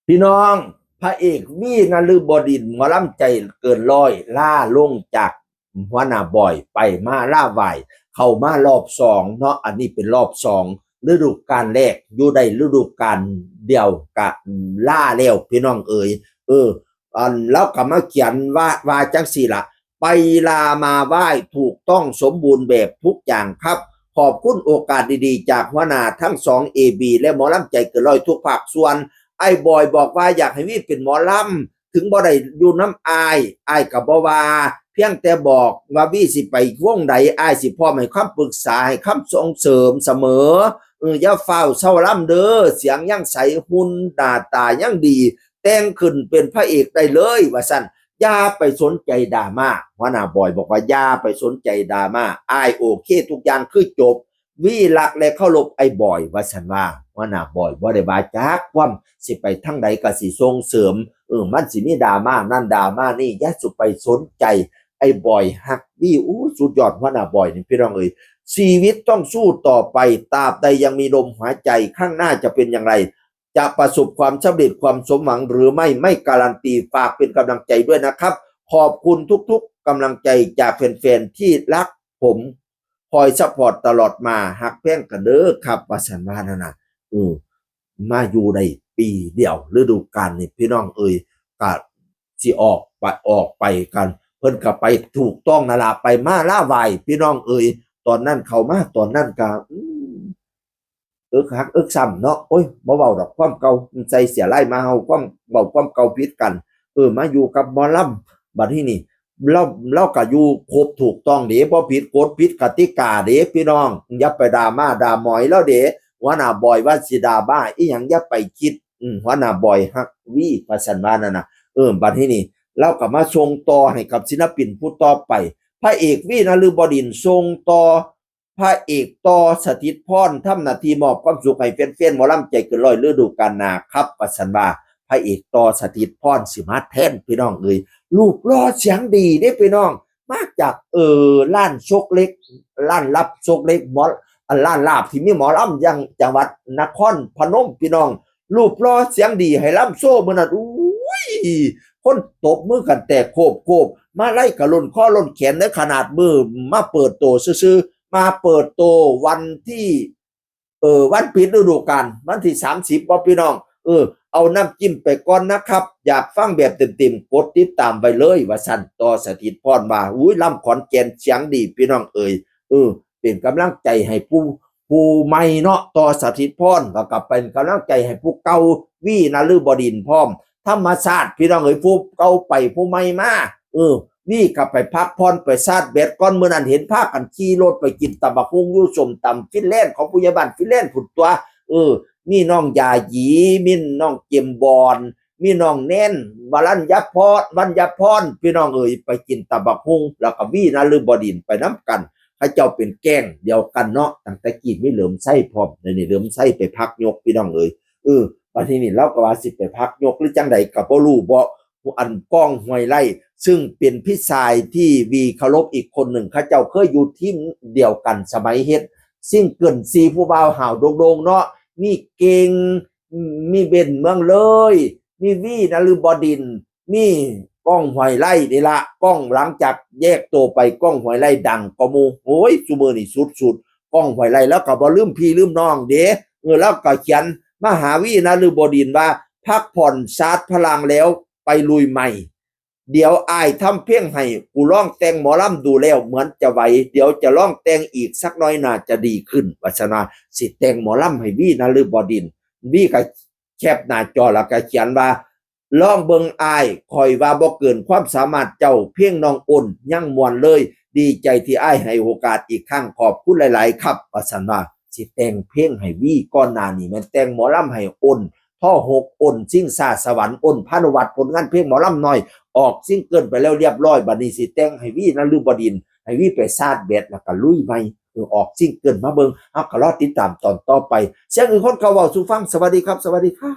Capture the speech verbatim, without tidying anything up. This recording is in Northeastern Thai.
พี่น้อง พระเอกวีนฤบดินทร์ หมอลำใจเกินร้อย ลาลงจากหัวหน้าบอยไปมาลาไหว้ เข้ามารอบสองเนาะ อันนี้เป็นรอบสอง ฤดูกาลแรก อยู่ได้ฤดูกาลเดียวกะลาแล้ว พี่น้องเอ๋ย เออ อันแล้วก็มาเขียนว่า ว่าจังสี่ละ ไปลามาไหว้ถูกต้องสมบูรณ์แบบทุกอย่างครับ ขอบคุณโอกาสดีๆ จากหัวหน้าทั้งสอง เอ บี และหมอลำใจเกินร้อยทุกภาคส่วน ไอ้บอยบอกว่าอยากให้วีเป็นหมอลำ ถึงบ่ได้อยู่นำอ้าย อ้ายก็บ่ว่า เพียงแต่บอกว่าวีสิไปวงใด อ้ายสิพร้อมให้คำปรึกษา ให้คำส่งเสริมเสมอ เออ อย่าฟ้าวเซาลำเด้อ เสียงยังใส หุ่นหน้าตายังดี แต่งขึ้นเป็นพระเอกได้เลย ว่าซั่น อย่าไปสนใจดราม่า หัวหน้าบอยบอกว่าอย่าไปสนใจดราม่า อ้ายโอเคทุกอย่างคือจบ วีรักและเคารพไอ้บอย ว่าซั่นว่า หัวหน้าบอยบ่ได้ว่าจักความ สิไปทางใดก็สิส่งเสริม เออ มันสิมีดราม่านั่นดราม่านี่ อย่าสุไปสนใจ ไอ้บอยฮักวี อู้ สุดยอดหัวหน้าบอยนี่พี่น้องเอ๋ย ชีวิตต้องสู้ต่อไป ตราบใดยังมีลมหายใจ ข้างหน้าจะเป็นอย่างไร จะประสบความสำเร็จความสมหวังหรือไม่ ไม่การันตี ฝากเป็นกำลังใจด้วยนะครับ ขอบคุณทุกๆกำลังใจจากแฟนๆที่รักผม คอยซัพพอร์ตตลอดมา ฮักแพงกันเด้อครับ ว่าซั่นว่านั่นน่ะ เออ มาอยู่ได้ปีเดียว ฤดูกาลนี่พี่น้องเอ๋ย ก็สิออกไป ออกไปกัน เพิ่นก็ไปถูกต้องนั่นล่ะ ไปมาลาไหว้ พี่น้องเอ๋ย ตอนนั้นเข้ามา ตอนนั้นก็ อืม เอิกฮักเอิกซ้ำเนาะ โอ้ย บ่เว้าดอกความเก่า ใส่เสื้อลายหมาเห่า ความเว้าความเก่าผิดกัน เออ มาอยู่กับหมอลำ บัดนี้นี่ ลาว ลาวก็อยู่ครบถูกต้องเด้ บ่ผิดกฎผิดกติกาเด้ พี่น้อง อย่าไปดราม่าดราหมอยลาวเด้ หัวหน้าบอยว่าสิดราม่าอีหยัง อย่าไปคิด อืม หัวหน้าบอยฮักวี ว่าซั่นว่านั่นน่ะ เออ บัดนี้นี่ ลาวก็มาส่งต่อให้กับศิลปินผู้ต่อไป พระเอกวีนฤบดินทร์ส่งต่อ พระเอกต่อสถิตพร ทำหน้าที่มอบความสุขให้แฟนๆหมอลำใจเกินร้อยฤดูกาลหน้าครับ ว่าซั่นว่า พระเอกต่อสถิตพรสิมาแทน พี่น้องเอ๋ย รูปหล่อเสียงดีเด้พี่น้อง มาจาก เอ่อ ร้านโชคเล็ก ร้านลับโชคเล็ก หมอ อันร้านลาบที่มีหมอลำยังจังหวัดนครพนม พี่น้อง รูปหล่อเสียงดี ให้ลำโชว์มื้อนั้น อุ้ย คนตบมือกันแตกโคบๆ มาลัยกะล่นคอล่นแขน ในขนาดมื้อมาเปิดตัวซื่อๆ มาเปิดตัววันที่ เออ วันปิดฤดูกาล วันที่สามสิบ บ่พี่น้อง เออ เอาน้ำจิ้มไปก่อนนะครับ อยากฟังแบบเต็มๆ กดติดตามไว้เลย ว่าซั่น ต่อสถิตพรว่า อุ้ย ลำขอนแก่นเสียงดี พี่น้องเอ๋ย เออ เป็นกำลังใจให้ผู้ ผู้ใหม่เนาะ ต่อสถิตพร แล้วก็เป็นกำลังใจให้ผู้เก่า วีนฤบดินทร์พร้อม ธรรมชาติ พี่น้องเอ๋ย ผู้เก่าไปผู้ใหม่มา เออ วีก็ไปพักผ่อนไปชาร์จแบตก่อน มื้อนั้นเห็นพากันขี่รถไปกินตำบักหุ่งอยู่ส้มตำฟินแลนด์ของผู้ใหญ่บ้านฟินแลนด์พุ้นตั่ว เออ มีน้องยาหยี มีน้องเจมส์บอนด์ มีน้องแนน วรัญญพร วัญญพร พี่น้องเอ๋ย ไปกินตำบักหุ่ง แล้วก็วีนฤบดินทร์ไปนำกัน เขาเจ้าเป็นแก๊งเดียวกันเนาะ ตั้งแต่กี้มีเหลิมไส้พร้อม เดี๋ยวนี้เหลิมไส้ไปพักยก พี่น้องเอ๋ย เออ บัดนี้นี่ลาวก็ว่าสิไปพักยกหรือจังใดก็บ่รู้ บ่ อันก้องห้วยไร่ ซึ่งเป็นพี่ชายที่วีเคารพอีกคนหนึ่ง เขาเจ้าเคยอยู่ทีมเดียวกันสมัยเฮ็ดซิงเกิลสี่ผู้บ่าวห้าวโด่งๆเนาะ มีเก่ง มีเบนเมืองเลย มีวีนฤบดินทร์ มีก้องห้วยไร่นี่ละ ก้องหลังจากแยกตัวไป ก้องห้วยไร่ดังกว่าหมู่ โอ้ย ซุมื้อนี้สุดๆ ก้องห้วยไร่ แล้วก็บ่ลืมพี่ลืมน้องเด้ เออ แล้วก็เขียนมาหาวีนฤบดินทร์ว่า พักผ่อนชาร์จพลังแล้วไปลุยใหม่ เดี๋ยวอ้ายทำเพลงให้ กูลองแต่งหมอลำดูแล้วเหมือนจะไหว เดี๋ยวจะลองแต่งอีกสักหน่อยน่าจะดีขึ้น ว่าซั่นว่า สิแต่งหมอลำให้วีนฤบดินทร์ วีก็แคปหน้าจอแล้วก็เขียนว่า ลองเบิ่งอ้าย ข้อยว่าบ่เกินความสามารถเจ้า เพลงน้องอ้นยังม่วนเลย ดีใจที่อ้ายให้โอกาสอีกครั้ง ขอบคุณหลายๆครับ ว่าซั่นว่า สิแต่งเพลงให้วี ก่อนหน้านี้แม่นแต่งหมอลำให้อ้น ทอหก อ้น ชิงช้าสวรรค์ อ้น พานุวัฒน์ ผลงานเพลงหมอลำน้อย ออกซิงเกิลไปแล้วเรียบร้อย บัดนี้สิแต่งให้วีนฤบดินทร์ ให้วีไปชาร์จแบตแล้วก็ลุยใหม่ เออ ออกซิงเกิลมาเบิ่ง เฮาก็รอติดตามตอนต่อไป เสียงอื่นคนเขาเว้าสู่ฟัง สวัสดีครับ สวัสดีครับ